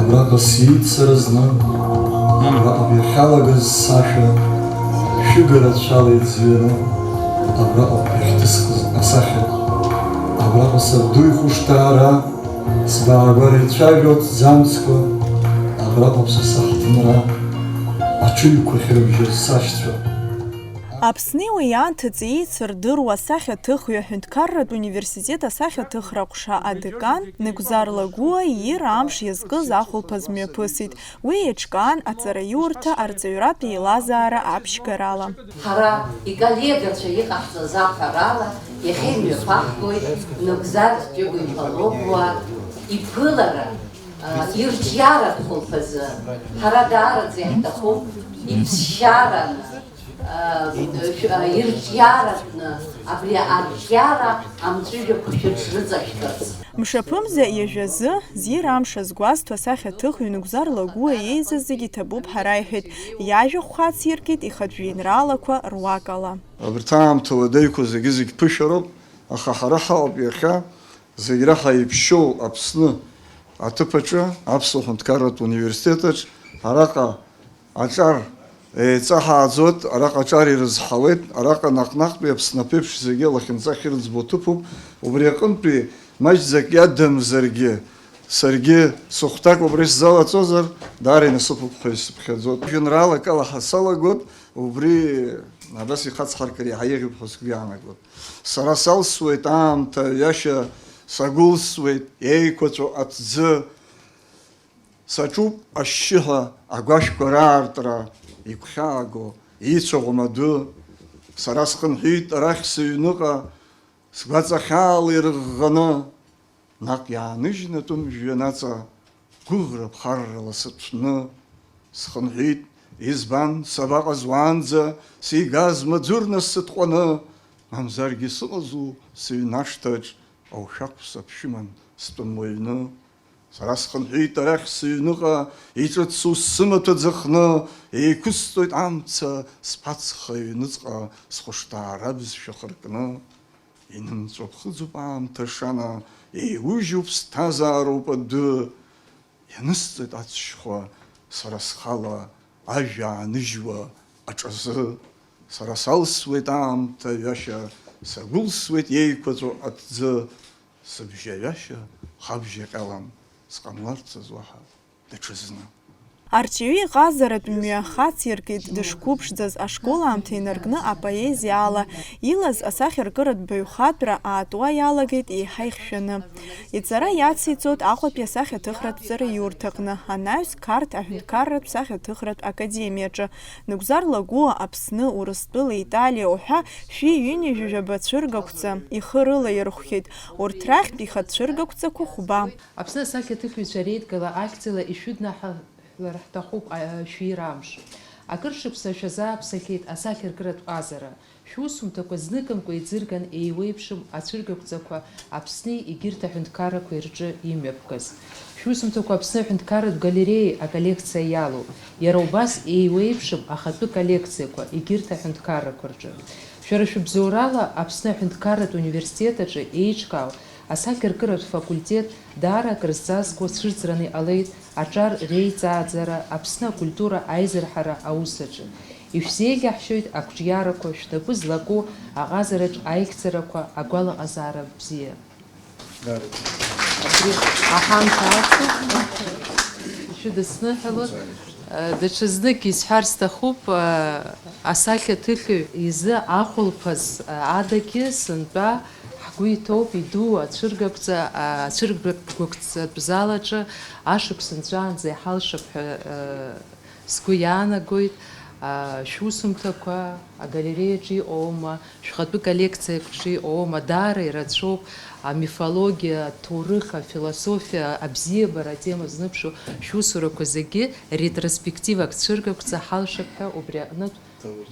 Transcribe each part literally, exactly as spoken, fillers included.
Абраҟа сиит сара зны, абраҟоуп иахьалагаз сашәа, шәыга рацәала иӡҩаны, абраҟоуп иахьҭысхыз асахьа. Абраҟа сабду ихәышҭаара, сбаагәара ицәажәо аҭӡамцқәа, абраҟоуп са саҳҭынра, аҽыҩқәа ахьырбжьаз сашьцәа. Аԥсни уи анҭыҵ еицырдыруа асахьаҭыхҩы аҳәынҭқарратә университет асахьаҭыхра ҟәша адекан Нугзар Лагәуа иира амш иазкыз ахәылԥаз мҩаԥысит. Уи еиҿкаан аҵараиурҭа арҵаҩратә еилазаара аԥшьгарала. Ҳара иколлегацәа иҟаҳҵаз аҳәарала, иахьа имҩаԥаҳгоит Нугзар Ҷыгә-иԥа Логәуа иԥылара, а, ирҿиаратә хәылԥазы. Ҳара даараӡа иаҳҭахуп иԥсшьараны, а, шә-, а, ирҿиаратәны абри арҿиара амҵәыжәҩақәа шәыҽрыҵашәкырц. Мшаԥымза ҩажәазы, зира амш азгәазҭо асахьаҭыхҩы Нугзар Лагәуа еизаз зегьы иҭабуп ҳәа раиҳәеит, иажәахә хациркит ихатә жәеинраалақәа руакала. Абарҭ аамҭа уадаҩқәа зегьы-зегь ԥышәароуп, аха ҳара ҳаҟоуп иахьа зегь раҳа иԥшьоу Аԥсны аҭыԥ аҿы, Аԥсуа Ҳәынҭқарратә Университет аҿ, араҟа аҿар еиҵаҳааӡоит, араҟа аҿар ирызҳауеит, араҟа наҟ-наҟтәи Аԥсны аԥеиԥш зегьы лахьынҵа ахьырӡбо ҭыԥуп, убри аҟынтәи маҷӡак иадамзаргьы, саргьы сыхәҭак убра исзалаҵозар, даара инасыԥуп ҳәа исыԥхьаӡоит. Жәеинраалак ала ҳасалагоит, убри абас ихацҳаркыр иаҳа еиӷьуп ҳәа сгәы иаанагоит. Сара салсуеит аамҭа аҩашьа, сагәылсуеит еиқәаҵәо аҭӡы. Саҿуп ашьшьыҳәа агәашәқәа раартра игәхьааго, ицәаӷәам адәы. Сара схынҳәит арахь сыҩныҟа, сгәаҵа хьаала ирыӷӷаны. Наҟ иааныжьны атәым жәҩанаҵа гәыӷра ԥхаррала сыҭәны схынҳәит, избан, сабаҟаз уаанӡа, сигазма ӡәыр нас сытҟәаны, мамзаргьы сыҟазу сыҩнашҭаҿ, аушәақә саԥшәыман стәым уаҩны. Сара схынҳәит арахь сыҩныҟа, иҿыцу сымаҭәа ӡахны, еиқәысҵоит амца сԥацха аҩныҵҟа схәышҭаара бызшәа хыркны. Инымҵәо ԥхыӡуп аамҭа ашана, еиужьуп сҭазаароуп адәы. Ианысҵоит ацәшьхәа сара схала ажәа ааныжьуа аҿазы. Сара салсуеит аамҭа ҩашьа, сагәылсуеит еиқәаҵәо аҭӡы. Сыбжьаҩашьа хабжьаҟьалан, сҟамларцаз уаҳа даҽазны. Арҵаҩы иҟазаратә мҩа хациркит дышқәыԥшӡаз ашкол аамҭа инаркны апоезиа ала илаз асахьаркыратә баҩхатәра аатуа иалагеит еиҳа ихьшәаны. Иҵара иациҵоит Аҟәатәи асахьаҭыхратә ҵараиурҭаҟны, анаҩс Қарҭ аҳәынҭқарратә сахьаҭыхратә академиаҿы. Нугзар Лагәуа Аԥсны, Урыстәыла, Италиа уҳәа шәи ҩынҩажәи жәаба цәыргақәҵа ихы рыла ирхәхьеит, урҭ рахьтә ихатә цәыргақәҵақәа хәба. Аԥсны асахьаҭыхҩцәа реидгыла ахьӡала ишәыднаҳалар ҳҭахуп, а, шәира амш. Акыр шықәса шәазааԥсахьеит асахьаркыратә ҟазара. Шәусумҭақәа зныкымкәа иӡырган еиуеиԥшым ацәыргақәҵақәа Аԥсни егьырҭ аҳәынҭқаррақәеи рҿы имҩаԥгаз. Шәусумҭақәа Аԥсны аҳәынҭқарратә галереиа аколлекциа иалоуп. Иара убас еиуеиԥшым ахатәы коллекциақәа егьырҭ аҳәынҭқаррақәа рҿы. Шәара шәыбзоурала Аԥсны аҳәынҭқарратә университет аҿы еиҿкаау асахьаркыратә факультет даара акрызҵазкуа цәырҵраны иҟалеит аҿар реиҵааӡара Аԥсны акультура аизырҳара аус аҿы. Ишәзеиӷьаҳшьоит ақәҿиарақәа шәнапы злаку аҟазараҿ аихьӡарақәа агәалаҟазаара бзиа. Абри аҳамҭа аҵа ишәыдысныҳәалоит. Даҽазнык исҳәар сҭахуп, асахьаҭыхҩы изы ахәылԥаз адагьы сынтәа ҳгәы иҭоуп иду ацәыргақәҵа, ацәыргақәҵатә залаҿы ашықәс нҵәаанӡа иҳалшап ҳәа сгәы иаанагоит, а, шәусумҭақәа агалереиаҿы иҟоума, шәхатәы коллекциаҿы иҟоума, даара ирацәоуп, амифологиа, аҭоурых, афилософиа, абзиабара атема зныԥшуа шәусурақәа зегьы ретроспективак цәыргақәҵа ҳалшап ҳәа убри аҟнытә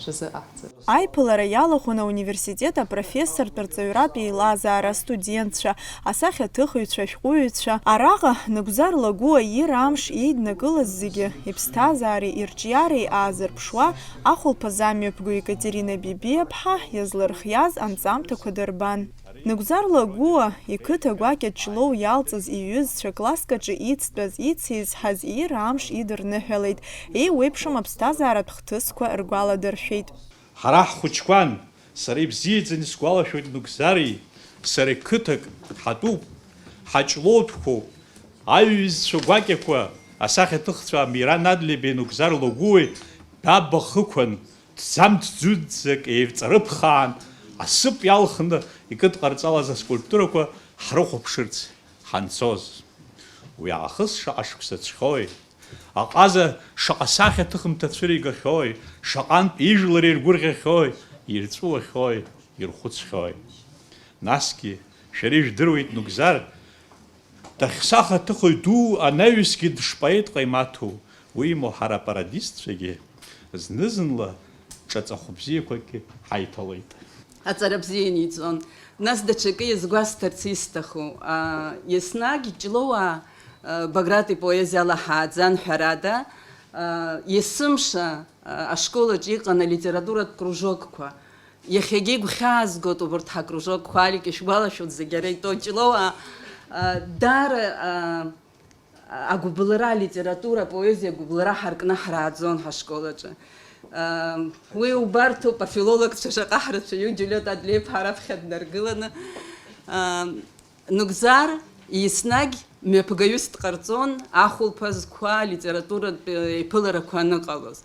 шәазыҟаҳҵап. Аиԥылара иалахәын ауниверситет апрофессортә рҵаҩратә еилазаара астудентцәа, асахьаҭыхыҩцәа, ашәҟәыҩҩцәа. Араҟа Нугзар Лагәуа иира амш еиднакылаз зегьы, иԥсҭазаареи ирҿиареи аазырԥшуа, ахәылԥаз амҩаԥгаҩ Екатерина Бебиаԥҳа иазлырхиаз анҵамҭақәа дырбан. Нугзар Лагәуа иқыҭа гәакьа Ҷлоу иалҵыз иҩызцәа класск аҿы ицтәаз, ицеизҳаз иира амш идырныҳәалеит, еиуеиԥшым аԥсҭазааратә хҭысқәа ргәаладыршәеит. Ҳара ҳхәыҷқәан, сара ибзиаӡаны исгәалашәоит Нугзари сареи қыҭак ҳатәуп, ҳаҷлоутәқәоуп, аҩызцәа гәакьақәа, асахьаҭыхцәа Амиран Адлеибеи Нугзар Лагәуеи Даба Хықәан, ҭӡамц ӡәӡәак еивҵарыԥхаан, асып иалхны икыдҟарҵалаз аскульптурақәа ҳрыхәаԥшырц ҳанцоз. Уи аахыс шаҟа шықәса ҵхьои! Аҟаза шаҟа сахьа ҭыхымҭа цәыригахьои, шаҟантә ижәлар иргәырӷьахьои, ирҵәуахьои, ирхәыцхьои! Насгьы, шәара ижәдыруеит Нугзар, дахьсахьаҭыхыҩ ду анаҩсгьы дшпоет ҟаимаҭу, уимоу ҳара апарадистцәагьы зны-зынла ҿаҵахә бзиақәакгьы ҳаиҭалоит. Аҵара бзиа иниҵон. Нас даҽакы иазгәасҭарц исҭаху, а, еснагь Ҷлоуаа, а, Баграт ипоезиа алаҳааӡан, ҳәарада, а, есымша, а, ашкол аҿы иҟан алитературатә кружокқәа. Иахьагьы игәхьаазгоит убарҭ ҳакружокқәа, Алик ишәгәалашәоит зегьы ара итәоу Ҷлоуаа, а, даара, а, агәыбылра, алитература, апоезиа агәыбылра ҳаркны ҳрааӡон ҳашкол аҿы. Уи убарҭоуп, афилологцәа шаҟа ҳрацәаҩу, Џьулиет Адлеиԥҳа раԥхьа днаргыланы. Нугзар еснагь мҩаԥгаҩыс дҟарҵон ахәылԥазқәа, алитературатә еиԥыларақәа аныҟалоз.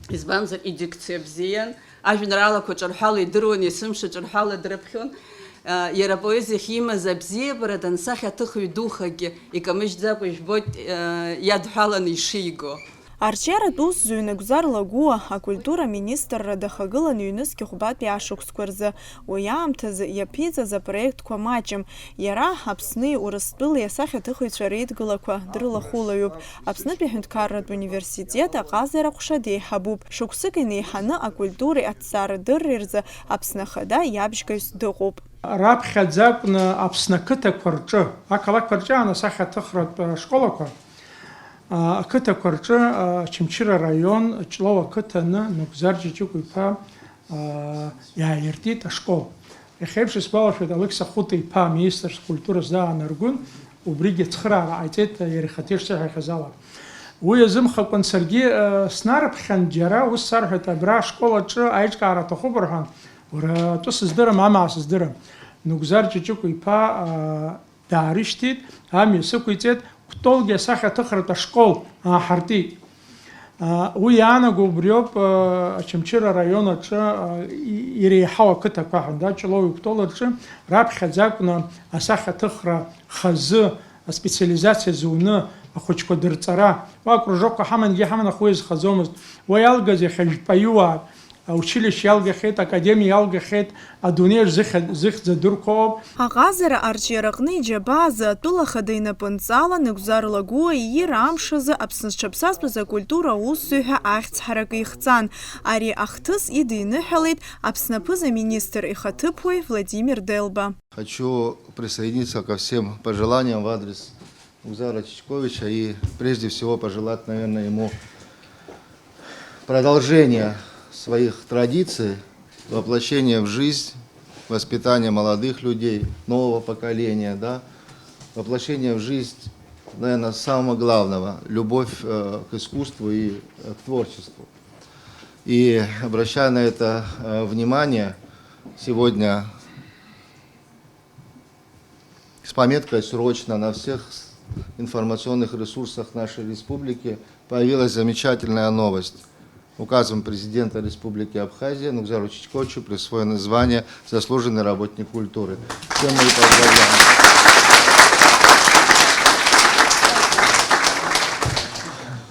Избанзар, идикциа бзиан, ажәеинраалақәа ҿырҳәала идыруан, есымша ҿырҳәала дрыԥхьон. Иара апоезиахь имаз абзиабара дансахьаҭыхҩы духагьы икамыжьӡакәа ижәбоит, иадҳәаланы ишиго. Арҿиаратә усзуҩ Нугзар Лагәуа акультура аминистрра дахагылан ҩнызқь хәбатәи ашықәсқәа рзы. Уи аамҭазы иаԥиҵаз апроектқәа маҷым. Иара Аԥсни Урыстәылеи асахьаҭыхыҩцәа реидгылақәа дрылахәылаҩуп. Аԥснытәи аҳәынҭқарратә университет аҟазара ҟәша деиҳабуп. Шықәсык инеиҳаны акультуреи аҭҵаарадырреи рзы Аԥсны Ахада иабжьгаҩс дыҟоуп. Раԥхьаӡа акәны Аԥсны ақыҭақәа рҿы, ақалақьқәа рҿы аан асахьаҭыхратә школақәа, а, ақыҭақәа рҿы, а, Очамчыра араион Ҷлоу ақыҭаны Нугзар Ҷыҷыкәа-иԥа, а, иааиртит ашкол. Иахьеиԥш исгәалашәоит, Алықьса Хәыта-иԥа аминистрс культурас даанаргон, убригьы ацхыраара ҟаиҵеит, иара ихаҭа ишсыҳәахьаз ала. Уи азымхакәан саргьы, э, снарыԥхьан џьара, ус сарҳәеит, абра ашкол аҿы аиҿкаара аҭахуп рҳәан, уара атәы сыздырам, амаа сыздырам. Нугзар Ҷыҷыкәа-иԥа, э, даарышьҭит, амҩа сықәиҵеит, Кәтолгьы асахьаҭыхратә ашкол ааҳартит. Уи иаанаго убриоуп, Очамчыра араион аҿы иреиҳау ақыҭақәа ҳәа, Ҷлоу Кәтол рҿы раԥхьаӡа акәны асахьаҭыхра хазы аспециализациа зуны ахәыҷқәа дырҵара. Уа акружокқәа ҳамангьы ҳаман, аха уи азхаӡомызт. Уа иалгаз иахьа жәпаҩуаак, Аучилишьче иалгахьеит, академиа иалгахьеит, адунеи аҿы зыхьа-, зыхьӡ адырқәоуп. Аҟазара арҿиараҟны иџьабаа азы атәыла ахада инапынҵала Нугзар Лагәуа иира амш азы Аԥсны зҽаԥсазтәыз акультура аусзуҩ ҳәа ахьӡ ҳаракы ихҵан. Ари ахҭыс идиныҳәалеит Аԥсны аԥыза-министр ихаҭыԥуаҩ Владимир Делба. Хочу присоединиться ко всем пожеланиям в адрес Нугзара Чичковича и, прежде всего, пожелать, наверное, ему продолжения своих традиций, воплощения в жизнь, воспитания молодых людей, нового поколения, да, воплощения в жизнь, наверное, самого главного, любовь, э, к искусству и, э, к творчеству. И, обращая на это, э, внимание, сегодня с пометкой «срочно» на всех с-, информационных ресурсах нашей республики появилась замечательная новость. Указом президента Республики Абхазия Нугзару Чичковичу присвоено звание «Заслуженный работник культуры». Всем мои поздравления.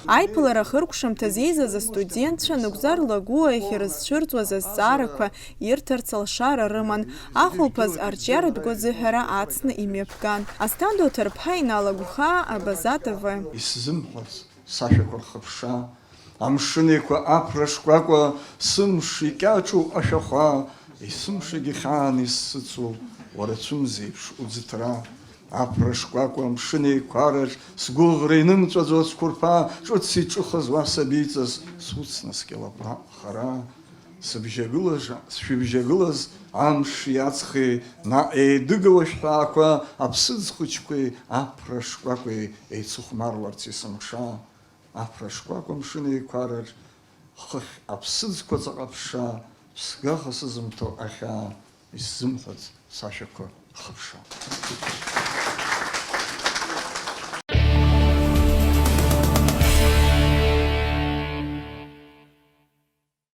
Аиԥылара ахыркәшамҭаз еизаз астудентцәа Нугзар Лагәуа иахьырызцәырҵуаз азҵаарақәа ирҭарц алшара рыман. Ахәылԥаз арҿиаратә гәазыҳәара ацны имҩаԥган. Асҭанда Оҭарԥҳа, Инал Агәхаа, Абаза Т В. Исзымҳәарц сашәақәа рхыԥша, амшын еиқәа аԥра шкәакәа, сымш икьаҿу ашәахәа, есымшагьы хьаан исзыцу уара цәымзеиԥш уӡыҭра. Аԥра шкәакәа амшын еиқәараҿ сгәыӷра инымҵәаӡо ацәқәырԥа, ҿыц иҿыхаз уа сабиҵас суцнаскьалап хара. Сыбжьагылаж-, сшәыбжьагылаз амши аҵхи, наҟ еидыгыло шәҳәаақәа, аԥсыӡ хәыҷқәеи аԥра шкәакәеи еицыхәмарларц есымша. Аԥра шкәакәа амшын еиқәараҿ, хыхь аԥсыӡқәа ҵаҟа ԥшаа, ԥсгаха сызымҭо ахьаа, исзымҳәац сашәақәа хыԥша.